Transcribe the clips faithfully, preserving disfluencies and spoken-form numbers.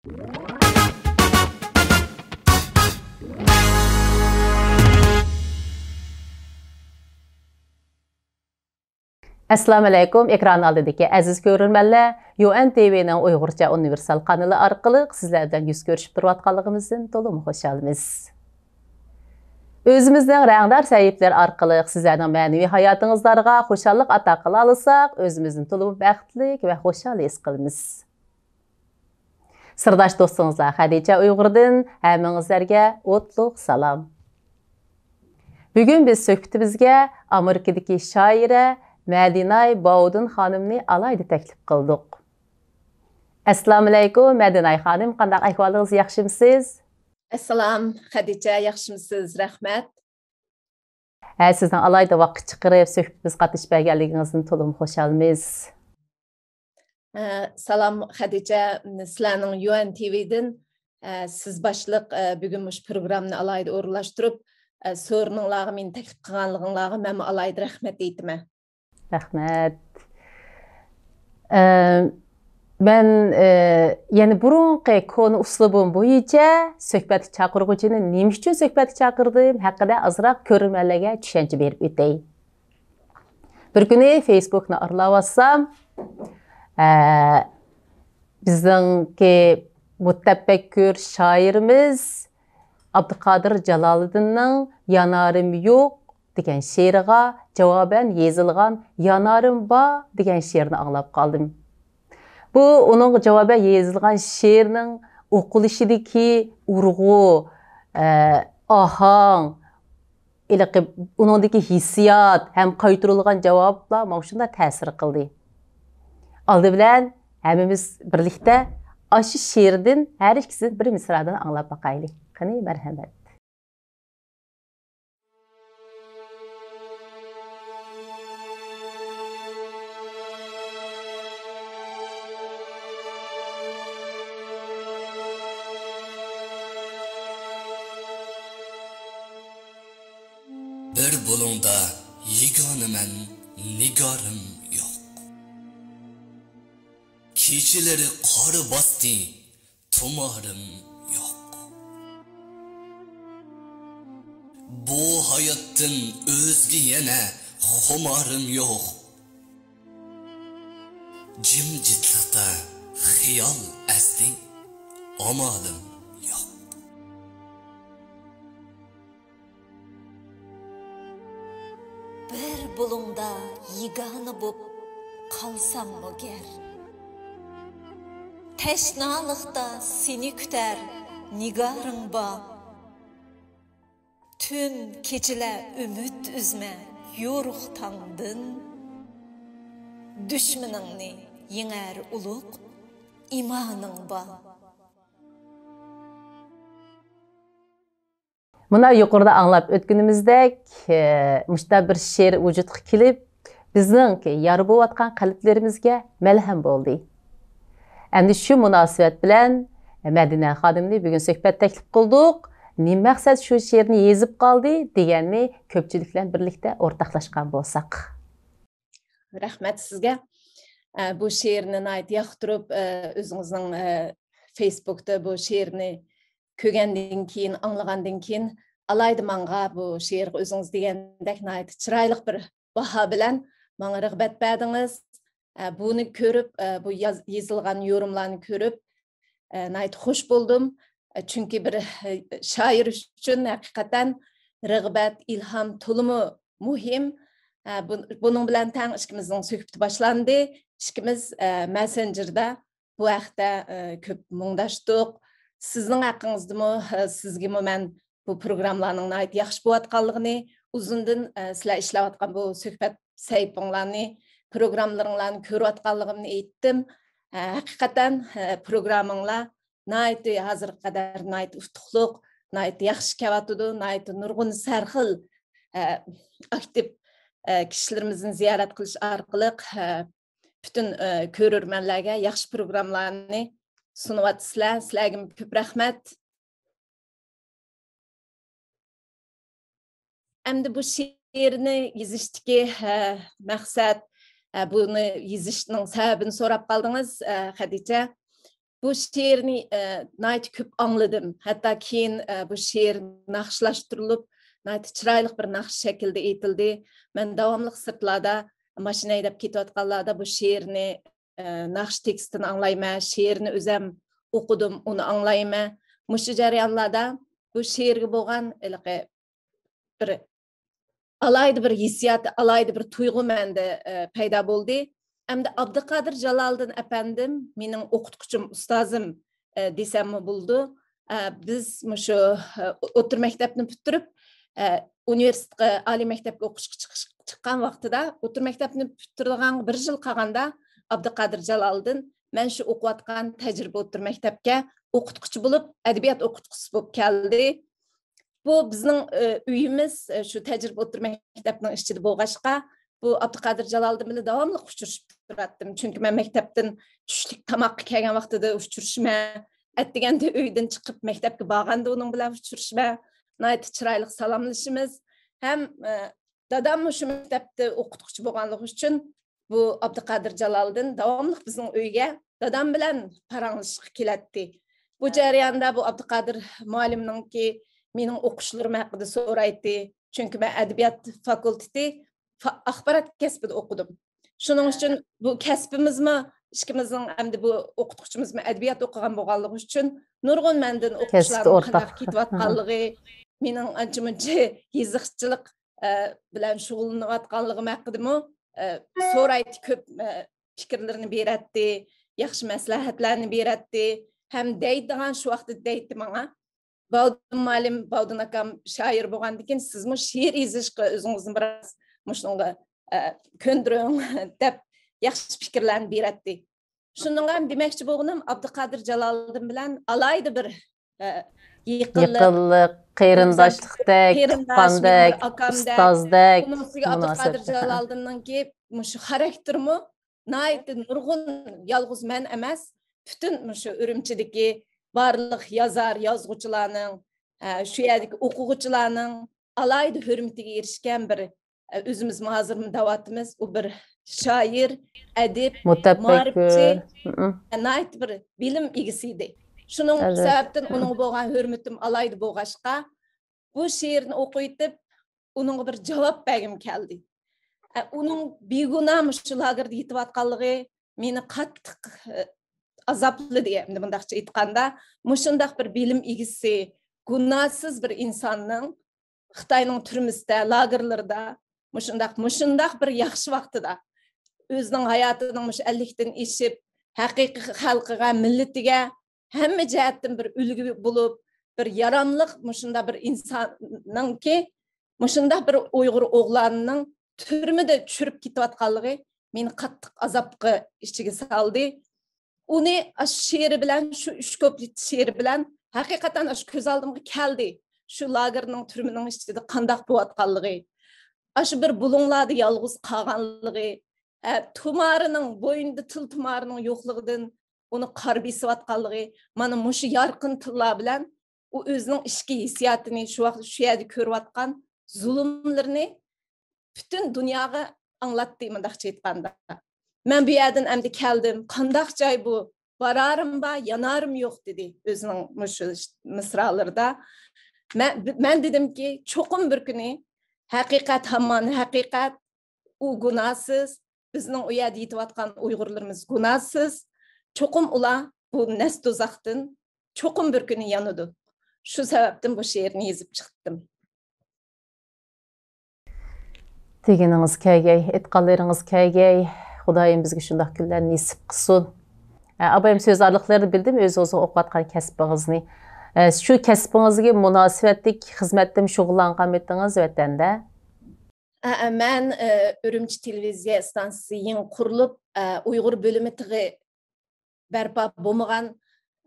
ئەسسالامۇئەلەيكۇم، ئېكران ئالدىدىكى ئەزىز كۆرۈرمەنلەر، يۇئەن تىۋىنىڭ ئۇيغۇرچە ئۇنىۋېرسال قانىلى ئارقىلىق سىزلەر بىلەن يۈز كۆرۈشۈپ تۇرۇۋاتقانلىقىمىزدىن تولىمۇ خۇشالمىز. ئۆزىمىزنىڭ رەڭدار سەھىپىلىرى ئارقىلىق سىزلەرنىڭ مەنىۋى ھاياتىڭىزلارغا خۇشاللىق ئاتا قىلالىساق، ئۆزىمىزنى تولىمۇ بەختلىك ۋە خۇشال ھېس قىلىمىز. سىرداش دوستىڭىزلار خەدىچە ئۇيغۇردىن ھەممىڭىزلەرگە ئوتلۇق سالام. بۈگۈن بىز سۆھبىتىمىزگە ئامېرىكىدىكى شائىرە مەدىناي باۋدىن خانىمنى ئالاھىدە تەكلىپ قىلدۇق. ئەسسالامۇئەلەيكۇم، مەدىناي خانىم، قانداق ئەھۋالىڭىز، ياخشىمۇسىز؟ ئەسسالام، خەدىچە، ياخشىمۇسىز؟ رەھمەت. ھە، سىزنىڭ ئالاھىدە ۋاقىت چىقىرىپ، سۆھبىتىمىزگە قاتنىشىپ بەرگەنلىكىڭىزدىن تولىمۇ خۇشالمىز. ھە، سالام، خەدىچە، سىلەرنىڭ يۇئەن تىۋىدىن، ھە، سىز باشلىق، ھە، بۈگۈن مۇشۇ پروگراممىنى ئالاھىدە ئورۇنلاشتۇرۇپ، ھە، سورۇنۇڭلارغا مېنى تەكلىپ قىلغانلىقىڭلارغا مەنمۇ ئالاھىدە رەھمەت ئېيتىمەن. رەھمەت. ئە، مەن، ئە، يەنە بۇرۇنقى كونا ئۇسلۇبىم بويىچە سۆھبەتكە چاقىرغۇچىنى نېمە ئۈچۈن سۆھبەتكە چاقىردىم ھەققىدە ئازراق كۆرۈرمەنلەرگە چۈشەنچە بېرىپ ئۆتەي. بىر كۈنى فېيسبۇكنى ئارىلاۋاتسام، ئە، بىزنىڭكى مۇتەپەككۇر شائىرىمىز ئابدۇقادىر جالالىدىننىڭ يانارىم يوق دېگەن شېئىرىغا جاۋابەن يېزىلغان يانارىم بار دېگەن شېئىرنى ئاڭلاپ قالدىم. بۇ ئۇنىڭغا جاۋابەن يېزىلغان شېئىرنىڭ ئوقۇلۇشىدىكى ئۇرغۇ، ئە، ئاھاڭ، ھېلىقى ئۇنىڭدىكى ھېسسىيات ھەم قايتۇرۇلغان جاۋابلار ماڭا شۇنداق تەسىر قىلدى. ئالدى بىلەن ھەممىمىز بىرلىكتە ئاشۇ شېئىردىن ھەر ئىككىسىدىن بىر مىسرادىن ئاڭلاپ باقايلى. قېنى، مەرھەمەت. بىر بۇلۇڭدا يېگانە مەن، نىگارىم يوق. كېچىلىرى قار باستى، تۇمارىم يوق. بۇ ھاياتتىن ئۆزگە يەنە خۇمارىم يوق. جىمجىتلىقتا خىيال ئەزدى، ئامالىم يوق. بىر بۇلۇڭدا يېگانە بوپ قالساممۇ گەر، تەشنالىقتا سېنى كۈتەر نىگارىڭ بار. تۈن كېچىلەر ئۈمىد ئۈزمە يورۇق تاڭدىن، دۈشمىنىڭنى يېڭەر ئۇلۇغ ئىمانىڭ بار. مانا يۇقىرىدا ئاڭلاپ ئۆتكىنىمىزدەك، ئە، مۇشۇنداق بىر شېئىر ۋۇجۇدقا كېلىپ، بىزنىڭكى يارا بولۇۋاتقان قەلبلىرىمىزگە مەلھەم بولدى. ئەمدى شۇ مۇناسىۋەت بىلەن مەدىنە خانىمنى بۈگۈن سۆھبەت تەكلىپ قىلدۇق. نېمە مەقسەت شۇ شېئىرنى يېزىپ قالدى دېگەننى كۆپچىلىك بىلەن بىرلىكتە ئورتاقلاشقان بولساق. رەھمەت سىزگە. ئە، بۇ شېئىرنى ناھايىتى ياقتۇرۇپ، ئە، ئۆزىڭىزنىڭ، ئە، فېيسبۇكتا بۇ شېئىرنى كۆرگەندىن كېيىن، ئاڭلىغاندىن كېيىن، ئالاھىدە ماڭا بۇ شېئىرغا ئۆزىڭىز دېگەندەك ناھايىتى چىرايلىق بىر باھا بىلەن ماڭا رىغبەت بەردىڭىز. ئە، بۇنى كۆرۈپ، ئە، بۇ ياز-، يېزىلغان يورۇملارنى كۆرۈپ، ئە، ناھايىتى خۇش بولدۇم. ئە، چۈنكى بىر، ئە، شائىر ئۈچۈن ھەقىقەتەن رىغبەت، ئىلھام تولىمۇ مۇھىم. ئە، بۇ-، بۇنىڭ بىلەن تەڭ ئىككىمىزنىڭ سۆھبىتى باشلاندى. ئىككىمىز، ئە، مەسسېنجېردا بۇ ھەقتە، ئە، كۆپ مۇڭداشتۇق. سىزنىڭ ھەققىڭىزدىمۇ، ئە، سىزگىمۇ مەن بۇ پروگراممىلارنىڭ ناھايىتى ياخشى بولۇۋاتقانلىقىنى، ئۇزۇندىن، ئە، سىلەر ئىشلەۋاتقان بۇ سۆھبەت سەھىپىڭلارنى، پروگراممىلىرىڭلارنى كۆرۈۋاتقانلىقىمنى ئېيتتىم. ئە، ھەقىقەتەن، ئە، پروگراممىڭلار ناھايىتى، ھازىرغا قەدەر ناھايىتى ئۇتۇقلۇق، ناھايىتى ياخشى كېلىۋاتىدۇ، ناھايىتى نۇرغۇن سەرخىل، ئە، ئاكتىپ، ئە، كىشىلىرىمىزنى زىيارەت قىلىش ئارقىلىق، ئە، پۈتۈن، ئە، كۆرۈرمەنلەرگە ياخشى پروگراممىلارنى سۇنۇۋاتىسىلەر. سىلەرگىمۇ كۆپ رەھمەت. ئەمدى بۇ شېئىرنى يېزىشتىكى، ھە، مەقسەت، ھە، بۇنى يېزىشنىڭ سەۋەبىنى سوراپ قالدىڭىز، ھە، خەدىچە. بۇ شېئىرنى، ئە، ناھايىتى كۆپ ئاڭلىدىم. ھەتتا كېيىن، ئە، بۇ شېئىر ناخشىلاشتۇرۇلۇپ، ناھايىتى چىرايلىق بىر ناخشا شەكلىدە ئېيتىلدى. مەن داۋاملىق سىرتلاردا، ماشىنا ھەيدەپ كېتىۋاتقانلاردا بۇ شېئىرنى، ئە، ناخشا تېكىستىنى ئاڭلايمەن، شېئىرنى ئۆزەم ئوقۇدۇم، ئۇنى ئاڭلايمەن. مۇشۇ جەريانلاردا بۇ شېئىرگە بولغان ھېلىقى بىر ئالاھىدە بىر ھېسسىيات، ئالاھىدە بىر تۇيغۇ مەندە، ئە، پەيدا بولدى. ئەمدى ئابدۇقادىر جالالىدىن ئەپەندىم مېنىڭ ئوقۇتقۇچۇم، ئۇستازىم، ئە، دېسەممۇ بولىدۇ. ئە، بىز مۇشۇ، ئە، ئوتتۇرا مەكتەپنى پۈتتۈرۈپ، ئە، ئۇنىۋېرسىتېتقا، ئالىي مەكتەپكە ئوقۇشقا چىقىش، چىققان ۋاقتىدا، ئوتتۇرا مەكتەپنى پۈتتۈرىدىغان بىر يىل قالغاندا، ئابدۇقادىر جالالىدىن مەن شۇ ئوقۇۋاتقان تەجرىبە ئوتتۇرا مەكتەپكە ئوقۇتقۇچى بولۇپ، ئەدەبىيات ئوقۇتقۇچىسى بولۇپ كەلدى. بۇ بىزنىڭ، ئۆ، ئۆيىمىز، ئۆ، شۇ تەجرىبە ئوتتۇرا مەكتەپنىڭ ئىچىدە بولغاچقا، بۇ ئابدۇقادىر جالالىدىن بىلەن داۋاملىق ئۇچرىشىپ تۇراتتىم. چۈنكى مەن مەكتەپتىن چۈشلۈك تاماققا كەلگەن ۋاقتىدا ئۇچرىشىمەن. ئەتىگەندە ئۆيدىن چىقىپ مەكتەپكە بارغاندا ئۇنىڭ بىلەن ئۇچرىشىمەن. ناھايىتى چىرايلىق سالاملىشىمىز. ھەم، ئە، دادام مۇشۇ مەكتەپتە ئوقۇتقۇچى بولغانلىقى ئۈچۈن بۇ ئابدۇقادىر جالالىدىن داۋاملىق بىزنىڭ ئۆيگە دادام بىلەن پاراڭلىشىشقا كېلەتتى. بۇ جەرياندا بۇ ئابدۇقادىر مۇئەللىمنىڭكى مېنىڭ ئوقۇشلىرىم ھەققىدە سورايتتى. چۈنكى مەن ئەدەبىيات فاكۇلتېتى فا-، ئاخبارات كەسپىدە ئوقۇدۇم. شۇنىڭ ئۈچۈن بۇ كەسپىمىزمۇ، ئىككىمىزنىڭ ئەمدى بۇ ئوقۇتقۇچىمىزمۇ ئەدەبىيات ئوقۇغان بولغانلىقى ئۈچۈن نۇرغۇن مەندىن كەسىپتە ئوقۇشلارنىڭ قانداق ئورتاق. كېتىۋاتقانلىقى، مېنىڭ ئانچە-مۇنچە يېزىقچىلىق، ئە، بىلەن شۇغۇللىنىۋاتقانلىقىم ھەققىدىمۇ، ئە، سورايتتى، كۆپ، ئە، پىكىرلىرىنى بېرەتتى، ياخشى مەسلىھەتلەرنى بېرەتتى. ھەم دەيدىغان شۇ ۋاقىتتا دەيتتى ماڭا، باۋدۇن مۇئەللىم، باۋدۇن ئاكام شائىر بولغاندىكىن سىزمۇ شېئىر يېزىشقا ئۆزىڭىزنى بىراز مۇشۇنىڭغا، ئە، كۆندۈرۈڭ دەپ ياخشى پىكىرلەرنى بېرەتتى. شۇنىڭغا دېمەكچى بولغىنىم، ئابدۇقادىر جالالىدىن بىلەن ئالاھىدە بىر، ئە، يېقىنلىق، يېقىنلىق، قېرىنداشلىقتەك، قېرىنداش، تۇغقاندەك، مېنىڭ بىر ئاكامدەك، ئۇستازدەك ئۇنىڭ ئۈستىگە ئابدۇقادىر مۇناسىۋەتلىك. جالالىدىننىڭكى مۇشۇ خاراكتېرىمۇ ناھايىتى نۇرغۇن، يالغۇز مەن ئەمەس، پۈتۈن مۇشۇ ئۈرۈمچىدىكى بارلىق يازار، يازغۇچىلارنىڭ، ئە، شۇ يەردىكى ئوقۇغۇچىلارنىڭ ئالاھىدە ھۆرمىتىگە ئېرىشكەن بىر، ئە، ئۆزىمىزمۇ ھازىرمۇ دەۋاتىمىز، ئۇ بىر شائىر، ئەدىب، مۇتەپەككۇر. مائارىپچى، مم. ئە، ناھايىتى بىر بىلىم ئىگىسى ئىدى. شۇنىڭ ئەلۋەتتە. سەۋەبتىن ئۇنىڭغا بولغان ھۆرمىتىم ئالاھىدە بولغاچقا، بۇ شېئىرنى ئوقۇۋېتىپ، ئۇنىڭغا بىر جاۋاب بەرگۈم كەلدى. ئە، ئۇنىڭ بىگۇناھ مۇشۇ لاگېردا يېتىۋاتقانلىقى مېنى قاتتىق، ئە، ئازابلىدى. ئەمدى مۇنداقچە ئېيتقاندا، مۇشۇنداق بىر بىلىم ئىگىسى، گۇناھسىز بىر ئىنساننىڭ خىتاينىڭ تۈرمىسىدە، لاگېرلىرىدا مۇشۇنداق، مۇشۇنداق بىر ياخشى ۋاقتىدا ئۆزىنىڭ ھاياتىنىڭ مۇشۇ ئەللىكتىن ئېشىپ، ھەقىقىي خەلقىگە، مىللىتىگە ھەممە جەھەتتىن بىر ئۈلگە بولۇپ، بىر ياراملىق مۇشۇنداق بىر ئىنساننىڭكى، مۇشۇنداق بىر ئۇيغۇر ئوغلاننىڭ تۈرمىدە چۈشۈرۈپ كېتىۋاتقانلىقى مېنى قاتتىق ئازابقا ئىچىگە سالدى. ئۇنى ئاشۇ شېئىرى بىلەن، شۇ ئۈچ كۇپلېت شېئىرى بىلەن ھەقىقەتەن ئاشۇ كۆز ئالدىمغا كەلدى. شۇ لاگېرنىڭ، تۈرمىنىڭ ئىچىدە قانداق بولۇۋاتقانلىقى، ئاشۇ بىر بۇلۇڭلاردا يالغۇز قالغانلىقى، ئە، تۇمارىنىڭ، بوينىدا تىل تۇمارىنىڭ يوقلۇقىدىن ئۇنى قار بېسىۋاتقانلىقى، مانا مۇشۇ يارقىن تىللار بىلەن ئۇ ئۆزىنىڭ ئىچكى ھېسسىياتىنى، شۇ ۋاقىت شۇ يەردە كۆرۈۋاتقان زۇلۇملىرىنى پۈتۈن دۇنياغا ئاڭلاتتى، مۇنداقچە ئېيتقاندا. مەن بۇ يەردىن ئەمدى كەلدىم، قانداق جاي بۇ؟ بارارىم بار، يانارىم يوق، دېدى ئۆزىنىڭ مۇشۇ مىسرالىرىدا. مەن، مەن دېدىمكى، چوقۇم بىر كۈنى ھەقىقەت ھامان ھەقىقەت، ئۇ گۇناھسىز، بىزنىڭ ئۇ يەردە يېتىۋاتقان ئۇيغۇرلىرىمىز گۇناھسىز، چوقۇم ئۇلار بۇ نەس دوزاختىن چوقۇم بىر كۈنى يانىدۇ. شۇ سەۋەبتىن بۇ شېئىرنى يېزىپ چىقتىم. دېگىنىڭىز كەلگەي، ئېيتقانلىرىڭىز كەلگەي، خۇدايىم بىزگە شۇنداق كۈنلەر نېسىپ قىلسۇن. ئە، ئابايىم سۆز ئارىلىقلىرىدا بىلدىم ئۆزىڭىزنىڭ ئوقۇۋاتقان كەسپىڭىزنى. ئە، شۇ كەسپىڭىزگە مۇناسىۋەتلىك خىزمەتتىمۇ شۇغۇللانغانمىدىڭىز ۋەتەندە؟ ئە، ئە، مەن، ئە، ئۈرۈمچى تېلېۋىزىيە ئىستانسىسى يېڭى قۇرۇلۇپ، ئە، ئۇيغۇر بۆلۈمى تېخى بەرپا بولمىغان،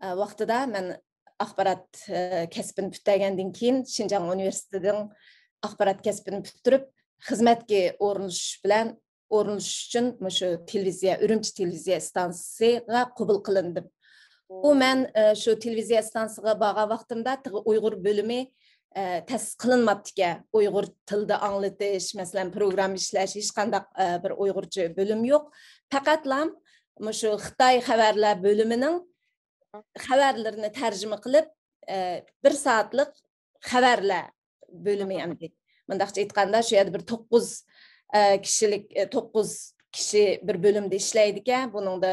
ئە، ۋاقتىدا مەن ئاخبارات، ئە، كەسپىنى پۈتتۈرگەندىن كېيىن، شىنجاڭ ئۇنىۋېرسىتېتىنىڭ ئاخبارات كەسپىنى پۈتتۈرۈپ، خىزمەتكە ئورۇنلىشىش بىلەن، ئورۇنلىشىش ئۈچۈن مۇشۇ تېلېۋىزىيە، ئۈرۈمچى تېلېۋىزىيە ئىستانسىسىغا قوبۇل قىلىندىم. بۇ مەن، ئە، شۇ تېلېۋىزىيە ئىستانسىسىغا بارغان ۋاقتىمدا تېخى ئۇيغۇر بۆلۈمى، ئە، تەسىس قىلىنماپتىكەن. ئۇيغۇر تىلىدا ئاڭلىتىش، مەسىلەن، پروگرامما ئىشلەش، ھېچقانداق، ئە، بىر ئۇيغۇرچە بۆلۈم يوق. پەقەتلا مۇشۇ خىتاي خەۋەرلەر بۆلۈمىنىڭ خەۋەرلىرىنى تەرجىمە قىلىپ، ئە، بىر سائەتلىك خەۋەرلەر بۆلۈمى ئەمدى. مۇنداقچە ئېيتقاندا، شۇ يەردە بىر توققۇز، ئە، كىشىلىك، ئە، توققۇز كىشى بىر بۆلۈمدە ئىشلەيدىكەن. بۇنىڭدا،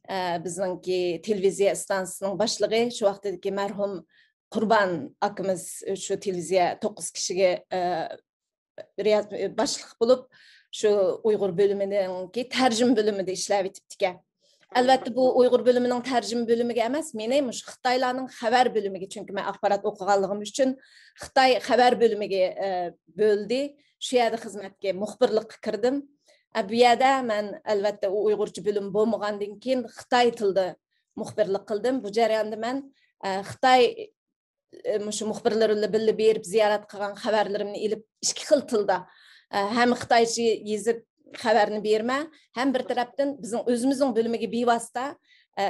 ئە، بىزنىڭكى تېلېۋىزىيە ئىستانسىسىنىڭ باشلىقى، شۇ ۋاقتىدىكى مەرھۇم قۇربان ئاكىمىز شۇ تېلېۋىزىيە توققۇز كىشىگە، ئە، رىياز-، باشلىق بولۇپ، شۇ ئۇيغۇر بۆلۈمىنىڭكى تەرجىمە بۆلۈمىدە ئىشلەۋېتىپتىكەن. ئەلۋەتتە، بۇ ئۇيغۇر بۆلۈمىنىڭ تەرجىمە بۆلۈمىگە ئەمەس، مېنى مۇشۇ خىتايلارنىڭ خەۋەر بۆلۈمىگە، چۈنكى مەن ئاخبارات ئوقۇغانلىقىم ئۈچۈن خىتاي خەۋەر بۆلۈمىگە، ئە، بۆلدى. شۇ يەردە خىزمەتكە مۇخبىرلىققا كىردىم. ئە، بۇ يەردە مەن، ئەلۋەتتە، ئۇ ئۇيغۇرچە بۆلۈم بولمىغاندىن كېيىن خىتاي تىلىدا مۇخبىرلىق قىلدىم. بۇ جەرياندا مەن، ئە، خىتاي، ئە، مۇشۇ مۇخبىرلىرى بىلەن بىللە بېرىپ زىيارەت قىلغان خەۋەرلىرىمنى ئېلىپ، ئىككى خىل تىلدا، ئە، ھەم خىتايچە يېزىپ خەۋەرنى بېرىمەن، ھەم بىر تەرەپتىن بىزنىڭ ئۆزىمىزنىڭ بۆلۈمىگە بىۋاسىتە، ئە،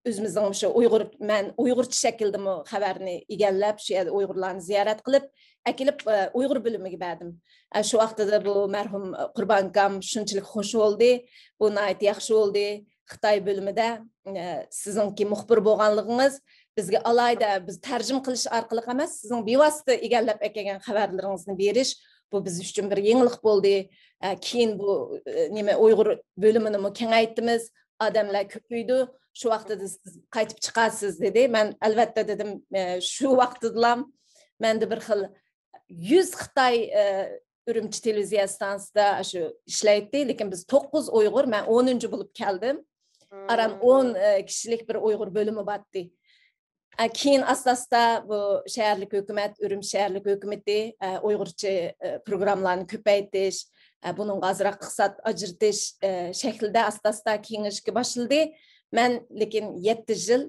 ئۆزىمىزنىڭ مۇشۇ ئۇيغۇر، مەن ئۇيغۇرچە شەكىلدىمۇ خەۋەرنى ئىگىلەپ، شۇ يەردە ئۇيغۇرلارنى زىيارەت قىلىپ، ئەكېلىپ، ئە، ئۇيغۇر بۆلۈمىگە بەردىم. ئە، شۇ ۋاقتىدا بۇ مەرھۇم، ئە، قۇربان ئاكام شۇنچىلىك خۇش بولدى، بۇ ناھايىتى ياخشى بولدى. خىتاي بۆلۈمىدە، ئە، سىزنىڭكى مۇخبىر بولغانلىقىڭىز بىزگە ئالاھىدە، بىز تەرجىمە قىلىش ئارقىلىق ئەمەس، سىزنىڭ بىۋاسىتە ئىگىلەپ ئەكەلگەن خەۋەرلىرىڭىزنى بېرىش، بۇ بىز ئۈچۈن بىر يېڭىلىق بولدى. ئە، كېيىن بۇ، ئە، نېمە، ئۇيغۇر بۆلۈمىنىمۇ كېڭەيتتىمىز، ئادەملەر كۆپىيىدۇ. شۇ ۋاقتىدا سىز قايتىپ چىقارسىز، دېدى. مەن، ئەلۋەتتە، دېدىم. ئە، شۇ ۋاقتىدىلا مەندە بىر خىل يۈز خىتاي، ئە، ئۈرۈمچى تېلېۋىزىيە ئىستانسىسىدا شۇ ئىشلەيتتى، لېكىن بىز توققۇز ئۇيغۇر، مەن ئونىنچى بولۇپ كەلدىم. ئاران ئون، ئە، كىشىلىك بىر ئۇيغۇر بۆلۈمى بارتتى. ئە، كېيىن ئاستا-ئاستا بۇ شەھەرلىك ھۆكۈمەت، ئۈرۈمچى شەھەرلىك ھۆكۈمىتى، ئە، ئۇيغۇرچە، ئە، پروگراممىلارنى كۆپەيتىش، ئە، بۇنىڭغا ئازراق ئىقتىساد ئاجرىتىش، ئە، شەكلىدە ئاستا-ئاستا كېڭىيىشكە باشلىدى. مەن لېكىن يەتتە يىل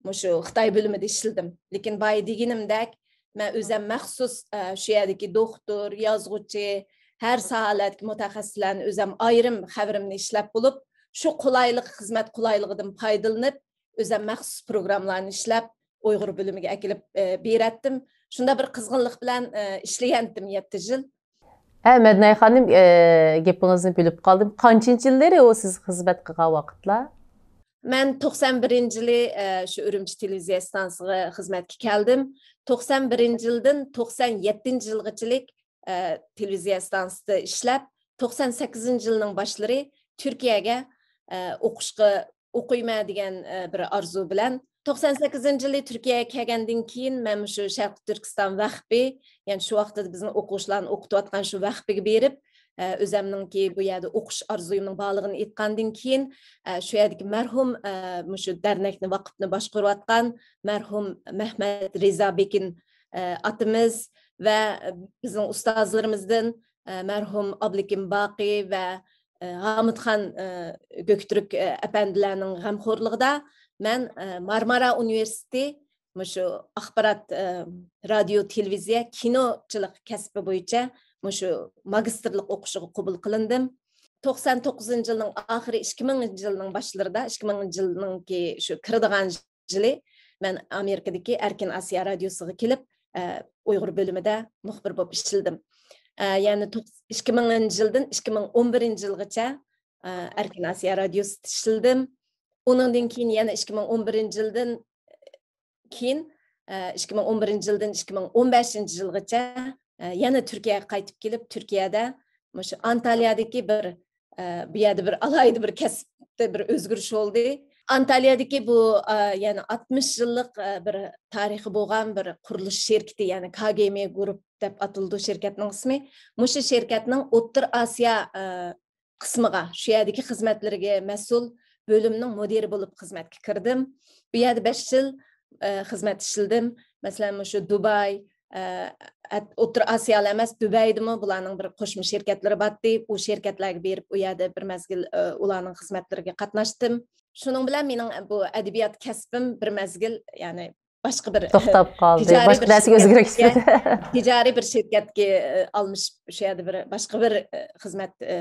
مۇشۇ خىتاي بۆلۈمىدە ئىشلىدىم. لېكىن بايا دېگىنىمدەك، مەن ئۆزەم مەخسۇس، ئە، شۇ يەردىكى دوختۇر، يازغۇچى، ھەر ساھەلەردىكى مۇتەخەسسىسلەرنى ئۆزەم ئايرىم خەۋىرىمنى ئىشلەپ بولۇپ، شۇ قولايلىق، خىزمەت قولايلىقىدىن پايدىلىنىپ، ئۆزەم مەخسۇس پروگراممىلارنى ئىشلەپ، ئۇيغۇر بۆلۈمىگە ئەكېلىپ، ئە، بېرەتتىم. شۇنداق بىر قىزغىنلىق بىلەن، ئە، ئىشلىگەنتىم يەتتە يىل. ھە، مەدىنە خانىم، ئە، گېپىڭىزنى بۆلۈپ قالدىم. قانچىنچى يىللىرى ئۇ سىز خىزمەت قىلغان ۋاقىتلار؟ مەن توقسان بىرىنچى يىلى، ئە، شۇ ئۈرۈمچى تېلېۋىزىيە ئىستانسىسىغا خىزمەتكە كەلدىم. توقسان بىرىنچى يىلدىن توقسان يەتتىنچى يىلغىچىلىك، ئە، تېلېۋىزىيە ئىستانسىسىدا ئىشلەپ، توقسان سەككىزىنچى يىلنىڭ باشلىرى تۈركىيەگە، ئە، ئوقۇشقا ئوقۇيمەن دېگەن، ئە، بىر ئارزۇ بىلەن. توقسان سەككىزىنچى يىلى تۈركىيەگە كەلگەندىن كېيىن، مەن مۇشۇ شەرقىي تۈركىستان ۋەقپى، يەنى شۇ ۋاقىتتا بىزنىڭ ئوقۇغۇچىلارنى ئوقۇتۇۋاتقان شۇ ۋەقپىگە بېرىپ، ئە، ئۆزەمنىڭكى بۇ يەردە ئوقۇش ئارزۇيۇمنىڭ بارلىقىنى ئېيتقاندىن كېيىن، ئە، شۇ يەردىكى مەرھۇم، ئە، مۇشۇ دەرنەكنى، ۋاقىپنى باشقۇرۇۋاتقان مەرھۇم مەھمەت رىزا بېكىن، ئە، ئاتىمىز ۋە بىزنىڭ ئۇستازلىرىمىزدىن، ئە، مەرھۇم ئابلىكىم باقى ۋە، ئە، ھامۇتخان، ئە، گۆكتۈرك، ئە، ئەپەندىلەرنىڭ غەمخورلۇقىدا مەن، ئە، مارمارا ئۇنىۋېرسىتېتى مۇشۇ ئاخبارات، ئە، رادىيو، تېلېۋىزىيە، كىنوچىلىق كەسپى بويىچە مۇشۇ ماگىستىرلىق ئوقۇشىغا قوبۇل قىلىندىم. توقسان توققۇزىنچى يىلنىڭ ئاخىرى، ئىككى مىڭىنچى يىلنىڭ باشلىرىدا، ئىككى مىڭىنچى يىلنىڭكى شۇ كىرىدىغان يىلى مەن ئامېرىكىدىكى ئەركىن ئاسىيا رادىيوسىغا كېلىپ، ئە، ئۇيغۇر بۆلۈمىدە مۇخبىر بولۇپ ئىشلىدىم. ئە، يەنى توق-، ئىككى مىڭىنچى يىلدىن ئىككى مىڭ ئون بىرىنچى يىلغىچە، ئە، ئەركىن ئاسىيا رادىيوسىدا ئىشلىدىم. ئۇنىڭدىن كېيىن يەنە ئىككى مىڭ ئون بىرىنچى يىلدىن كېيىن، ئە، ئىككى مىڭ ئون بىرىنچى يىلدىن ئىككى مىڭ ئون بەشىنچى يىلغىچە، ئە، يەنە تۈركىيەگە قايتىپ كېلىپ، تۈركىيەدە مۇشۇ ئانتاليادىكى بىر، ئە، بۇ يەردە بىر ئالاھىدە بىر كەسىپتە بىر ئۆزگىرىش بولدى. ئانتاليادىكى بۇ، ئە، يەنى ئاتمىش يىللىق، ئە، بىر تارىخى بولغان بىر قۇرۇلۇش شىركىتى، يەنى كاگېمې گۇرۇپ دەپ ئاتىلىدۇ شىركەتنىڭ ئىسمى. مۇشۇ شىركەتنىڭ ئوتتۇرا ئاسىيا، ئە، قىسمىغا، شۇ يەردىكى خىزمەتلىرىگە مەسئۇل بۆلۈمنىڭ مۇدىرى بولۇپ خىزمەتكە كىردىم. بۇ يەردە بەش يىل، ئە، خىزمەت ئىشلىدىم. مەسىلەن، مۇشۇ دۇباي، ئە، ئەت-، ئوتتۇرا ئاسىيالا ئەمەس، دۇبەيدىمۇ بۇلارنىڭ بىر قوشما شىركەتلىرى بارتتى. ئۇ شىركەتلەرگە بېرىپ، ئۇ يەردە بىر مەزگىل، ئە، ئۇلارنىڭ خىزمەتلىرىگە قاتناشتىم. شۇنىڭ بىلەن مېنىڭ بۇ ئەدەبىيات كەسپىم بىر مەزگىل، يەنى باشقا بىر توختاپ قالدى. تىجارىي باشقا بىر نەرسىگە ئۆزگىرىپ شىركەتكە، كېتىدۇ. تىجارىي بىر شىركەتكە، ئە، ئالمىشىپ، شۇ يەردە بىر باشقا بىر، ئە، خىزمەت، ئە،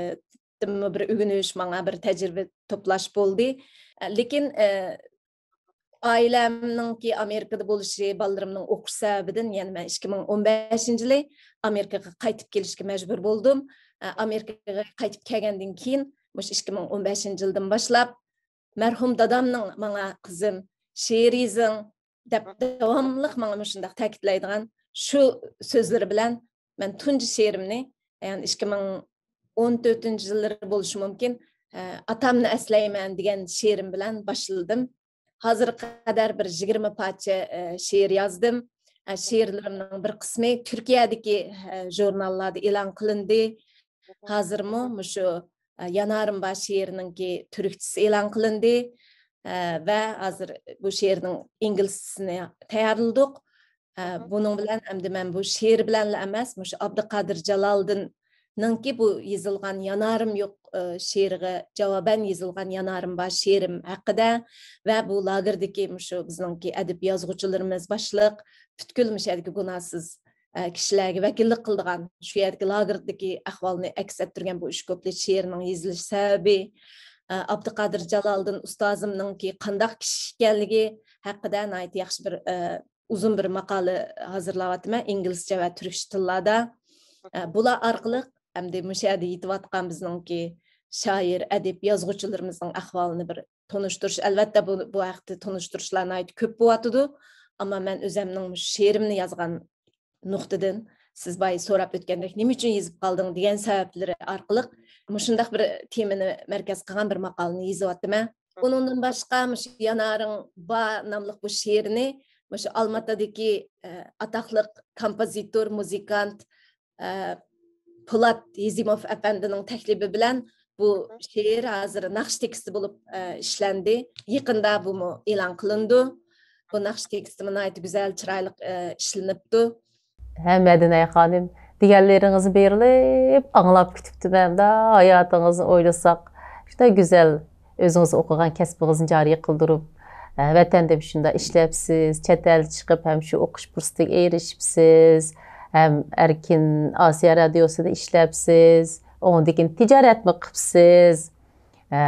دىممۇ بىر ئۆگىنىش، ماڭا بىر تەجرىبە توپلاش بولدى. ئە، لېكىن، ئە، ئائىلەمنىڭكى ئامېرىكىدا بولۇشى، بالىلىرىمنىڭ ئوقۇش سەۋەبىدىن، يەنى مەن ئىككى مىڭ ئون بەشىنچى يىلى ئامېرىكىغا قايتىپ كېلىشكە مەجبۇر بولدۇم. ئە، ئامېرىكىغا قايتىپ كەلگەندىن كېيىن، مۇشۇ ئىككى مىڭ ئون بەشىنچى يىلدىن باشلاپ، مەرھۇم دادامنىڭ ماڭا، «قىزىم، شېئىر يېزىڭ، دەپ داۋاملىق ماڭا مۇشۇنداق تەكىتلەيدىغان شۇ سۆزلىرى بىلەن مەن تۇنجى شېئىرىمنى، يەنى ئىككى مىڭ ئون تۆتىنچى يىللىرى بولۇشى مۇمكىن، ئاتامنى ئەسلەيمەن دېگەن شېئىرىم بىلەن باشلىدىم. ھازىرغا قەدەر بىر يىگىرمە پارچە شېئىر يازدىم. شېئىرلىرىمنىڭ بىر قىسمى تۈركىيەدىكى ژۇرناللاردا ئېلان قىلىندى. ھازىرمۇ مۇشۇ يانارىم بار شېئىرىنىڭكى تۈركچىسى ئېلان قىلىندى. ۋە ھازىر بۇ شېئىرنىڭ ئىنگلىزچىسىنى تەييارلىدۇق. بۇنىڭ بىلەن ئەمدى مەن بۇ شېئىر بىلەنلا ئەمەس، مۇشۇ ئابدۇقادىر جالالىدىننىڭكى بۇ يېزىلغان يانارىم يوق شېئىرىغا جاۋابەن يېزىلغان يانارىم بار شېئىرىم ھەققىدە ۋە بۇ لاگېردىكى مۇشۇ بىزنىڭكى ئەدىب يازغۇچىلىرىمىز باشلىق پۈتكۈل مۇشۇ يەردىكى گۇناھسىز كىشىلەرگە ۋەكىللىك قىلىدىغان، شۇ يەردىكى لاگېردىكى ئەھۋالنى ئەكس ئەتتۈرگەن بۇ ئۈچ كۇپلېت شېئىرنىڭ يېزىلىش سەۋەبى، ئابدۇقادىر جالالىدىن ئۇستازىمنىڭكى قانداق كىشى ئىكەنلىكى ھەققىدە ناھايىتى ياخشى بىر، ئۇزۇن بىر ماقالە ھازىرلاۋاتىمەن، ئىنگلىزچە ۋە تۈركچە تىللاردا. بۇلار ئارقىلىق ئەمدى مۇشۇ يەردە يېتىۋاتقان بىزنىڭكى شائىر، ئەدىب، يازغۇچىلىرىمىزنىڭ ئەھۋالىنى بىر تونۇشتۇرۇش. ئەلۋەتتە، بۇ، بۇ ھەقتە تونۇشتۇرۇشلار ناھايىتى كۆپ بولۇۋاتىدۇ. ئەمما مەن ئۆزەمنىڭ مۇشۇ شېئىرىمنى يازغان نۇقتىدىن، سىز بايا سوراپ ئۆتكەندەك، نېمە ئۈچۈن يېزىپ قالدىڭ دېگەن سەۋەبلىرى ئارقىلىق مۇشۇنداق بىر تېمىنى مەركەز قىلغان بىر ماقالىنى يېزىۋاتىمەن. ئۇنىڭدىن باشقا، مۇشۇ يانارىڭ بار ناملىق بۇ شېئىرنى مۇشۇ ئالماتىدىكى، ئە، ئاتاقلىق كومپوزىتور، مۇزىكانت، ئە، پولات يېزىموف ئەپەندىنىڭ تەكلىپى بىلەن بۇ شېئىر ھازىر ناخشا تېكىستى بولۇپ، ئە، ئىشلەندى. يېقىندا بۇمۇ ئېلان قىلىنىدۇ. بۇ ناخشا تېكىستىمۇ ناھايىتى گۈزەل، چىرايلىق، ئە، ئىشلىنىپتۇ. ھە، مەدىنە خانىم، دېگەنلىرىڭىزنى بېرىلىپ ئاڭلاپ كۈتۈپتىمەن. مۇنداق ھاياتىڭىزنى ئويلىساق، شۇنداق گۈزەل، ئۆزىڭىز ئوقۇغان كەسپىڭىزنى جارى قىلدۇرۇپ، ھە، ۋەتەندە شۇنداق ئىشلەپسىز، چەت ئەلگە چىقىپ ھەم شۇ ئوقۇش پۇرسىتىگە ئېرىشىپسىز، ھەم ئەركىن ئاسىيا رادىيوسىدا ئىشلەپسىز، ئۇنىڭدىن كېيىن تىجارەتمۇ قىپسىز. ھە،